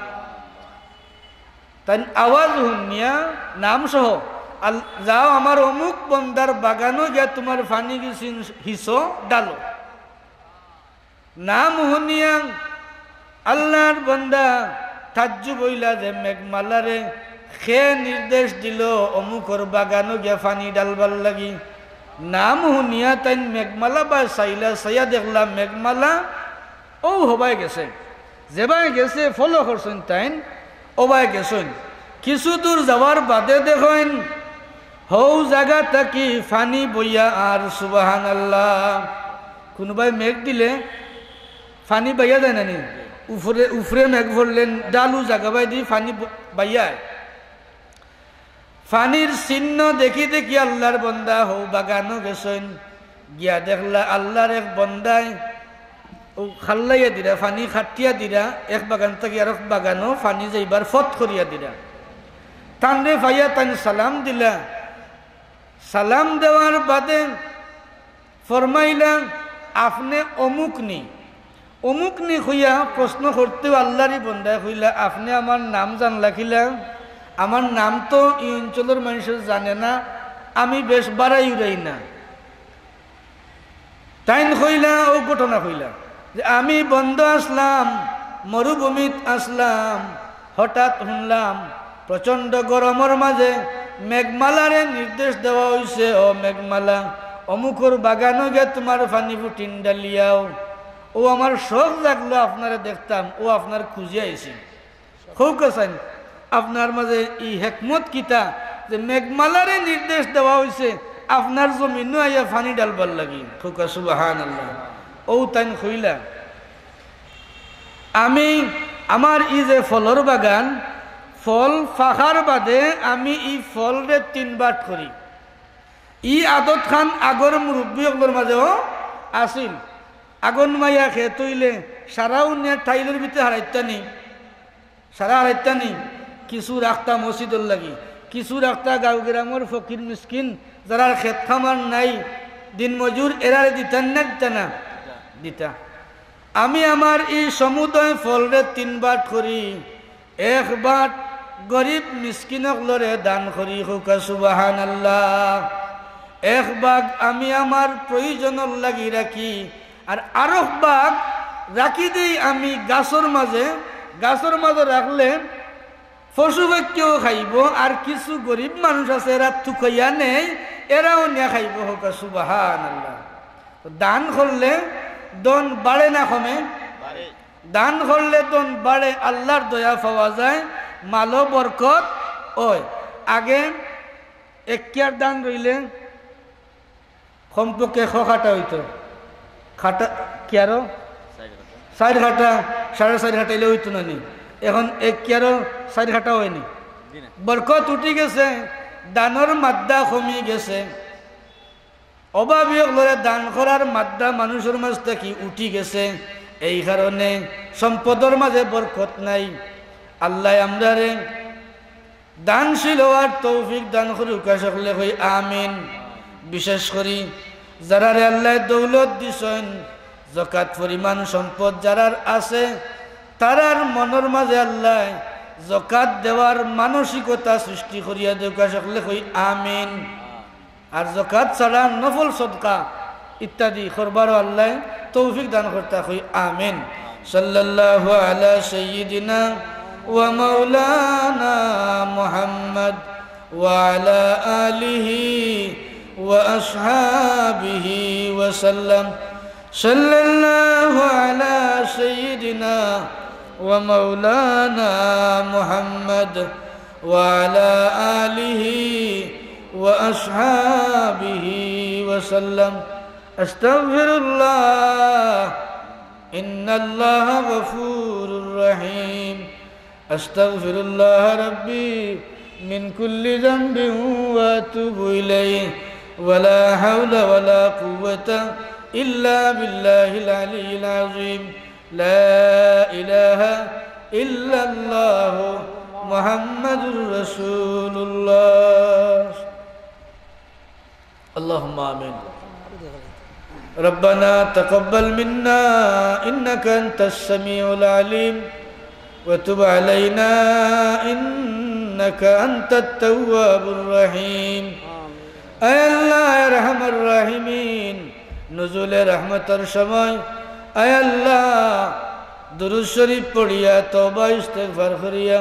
তাইন আওয়াজ হুনিয়া নাম সহ, আল-, "যাও আমার অমুক বন্দার বাগানো গিয়া তুমার পানি গিছিন হিসো ডালো।" নাম হুনিয়া আল্লার বন্দা তাজ্জুব অইলা যে মেঘমালারে কে নির্দেশ দিলো অমুকর বাগানো গিয়া পানি ডালবার লাগি। নাম হুনিয়া তাইন মেঘমালা বায় চাইলা, চাইয়া দেখলা মেঘমালা অউ হবায় গেছে, যেবায় গেছে follow করছইন তাইন, অবায় গেছইন। কিছু দূর যাওয়ার বাদে দেখইন হউ জাগা থাকি পানি বইয়া আর, সুবহানাল্লাহ। কুনুবায় মেঘ দিলে পানি বাইয়া যায় না নি? উপরে, উপরে মেঘ পড়লে ডালু জাগা বায়দি পানি ব-, বাইয়া আয়। পানির চিহ্ন দেখি দেখি আল্লার বন্দা হউ বাগানো গেছইন, গিয়া দেখলা আল্লার এক বন্দায় অউ খাল্লাইয়া দিরা, পানি কাটিয়া দিরা, এক বাগান থাকি আরক বাগানো পানি যাইবার পথ করিয়া দিরা। তানরে পাইয়া তাইন সালাম দিলা। সালাম দেওয়ার বাদে ফরমাইলা, "আপনে অমুক নি?" "অমুক নি?" কইয়া প্রশ্ন করতেউ আল্লারই বন্দায় কইলা, "আপনে আমার নাম জানলা কিলা? আমার নাম তো ই অঞ্চলর মানষে জানে না, আমি বেশ বাড়াই উড়াই না।" তাইন কইলা, অউ ঘটনা কইলা যে, "আমি বন্দো আছলাম, মরুভূমিত আছলাম, হঠাৎ হুনলাম প্রচণ্ড গরমর মাঝে মেঘমালারে নির্দেশ দেওয়া অইছে, 'ও মেঘমালা, অমুকর বাগানো গিয়া তুমার পানি ফুটিন ডালিয়াও।' অউ আমার শখ জাগলো আপনারে দেখতাম, অউ আপনার খুঁজিয়া আইছি।" কউক্কা চাইন, আপনার মাঝে ই হেকমত কিতা যে মেঘমালারে নির্দেশ দেওয়া অইছে আপনার জমিনো আইয়া পানি ডালবার লাগি? কউক্কা সুবহানাল্লাহ। অউ তাইন কইলা, "আমি, আমার ই যে ফলর বাগান, ফল পাকার বাদে আমি ই ফলরে তিন বাট করি।" ই আদতখান আগর মুরব্বি অকলর মাঝেও আছিল। আগর মাইয়া খেত অইলে সারাউ নিয়া টাইলর ভিতরে হারাইতা নি, সারা হারাইতা নি, কিছু রাখতা মসজিদর লাগি, কিছু রাখতা গাঁও গেরামর ফকির মিসকিন, যারার খেত খামার নাই, দিন মজুর, এরারে দিতা না দিতা না? দিতা। আমি আমার ই সমুদয় ফলরে তিন বাট করি, এক বাট গরিব মিসকিন অকলরে দান করি, কউক্কা সুবহানাল্লাহ। এক ভাগ আমি আমার প্রয়োজনর লাগি রাখি, আর আরক ভাগ রাখি দেই আমি গাছর মাঝে। গাছর মাঝে রাখলে পশু পক্ষীও খাইবো, আর কিছু গরিব মানুষ আছে, এরা তুকাইয়া নেয়, এরাও নিয়া খাইবো। কউক্কা সুবহানাল্লাহ। তো দান করলে ধন বাড়ে না কমে? বাড়ে। দান করলে ধন বাড়ে, আল্লার দয়া পাওয়া যায়, মালো বরকত অয়। আগে এক কিয়ার ধান রইলে কমপক্ষে ক কাটা অইতো? কাটা, কিয়ারো? চাইর কাটা, সাড়ে চাইর কাটা অইলে অইতো না নি? এখন এক কিয়ারো চাইর কাটা অয়নি। জি না। বরকত উঠি গেছে, দানর মাত্রা কমি গেছে। অভাবী অকলরে দান করার মাত্রা মানুষর মাঝ থাকি উঠি গেছে, এই কারণে সম্পদর মাঝে বরকত নাই। আল্লায় আমরারে দানশীল অওয়ার তৌফিক দান করুক্কা, সকলে কই আমিন। বিশেষ করি যারারে আল্লায় দৌলত দিছইন, জকাত পরিমাণ সম্পদ যারার আছে, তারার মনর মাঝে আল্লায় জকাত দেওয়ার মানসিকতা সৃষ্টি করিয়া দেউক্কা। সকলে কই আমিন। আর জকাত ছাড়া নফল সদকা ইত্যাদি করবারও আল্লায় তৌফিক দান করতা, কই আমিন। সাল্লাল্লাহু আলা সাইয়্যিদিনা ওয়া মাওলানা মুহাম্মদ ওয়া আলা আলিহি ওয়া আসহাবিহি ওয়া সাল্লাম। সাল্লাল্লাহু আলা সাইয়্যিদিনা ওয়া মাওলানা মুহাম্মদ ওয়া আলা আলিহি ওয়া আসহাবিহি ওয়া সাল্লাম। আস্তাগফিরুল্লাহ, ইন্নাল্লাহা গফুরুর রহিম। أستغفر الله ربي من كل ذنب وأتوب إليه، ولا حول ولا قوة إلا بالله العلي العظيم. لا إله إلا الله محمد رسول الله. اللهم آمين. ربنا تقبل منا إنك أنت السميع العليم وتب علينا إنك أنت التواب الرحيم. আয় আল্লাহ, আয় আরহামার রাহিমিন, নুজুলে রহমতর সময়, আয় আল্লাহ, দুরূদ শরীফ পড়িয়া, তওবা ইস্তেগফার করিয়া,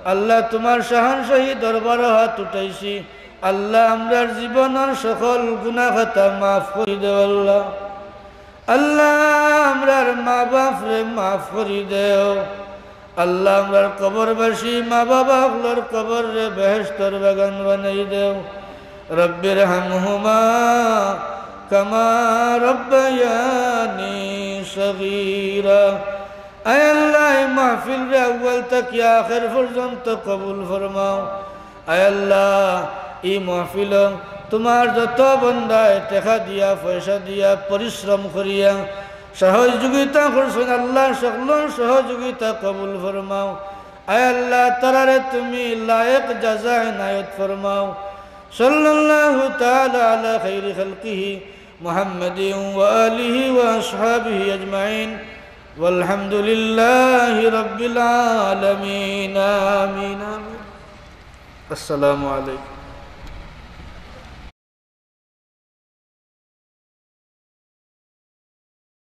আল্লাহ, তুমার শাহানশাহী দরবারো হাত উঠাইছি। আল্লাহ, আমরার জীবনর সকল গুনাহ খাতা মাফ করি দেও আল্লাহ। আল্লাহ, আমরার মা বাপরে মাফ করি দেও। আল্লাহ, আমরার কবরবাসী মা বাবা অকলর কবররে বেহেশতর বাগান বানাই দেও। رب ارحمهما كما ربياني صغيرا. আয় আল্লাহ, এই মাহফিলরে আউয়াল থাকি আখের পর্যন্ত কবুল ফরমাও। আয় আল্লাহ, এই মাহফিলো তুমার যত বন্দায় টেকা দিয়া, পয়সা দিয়া, পরিশ্রম করিয়া সহযোগিতা করছইন, আল্লাহ, সকলর সহযোগিতা কবুল ফরমাও। আয় আল্লাহ, তারারে তুমি লায়েক জাযা এনায়েত ফরমাও। সাল্লাল্লাহু তাআলা আলা খাইরি খালকিহি মুহাম্মাদিন ওয়া আলিহি ওয়া আসহাবিহি আজমাইন। ওয়ালহামদুলিল্লাহি রাব্বিল আলামিন। আমিন, আমিন। আসসালামু আলাইকুম।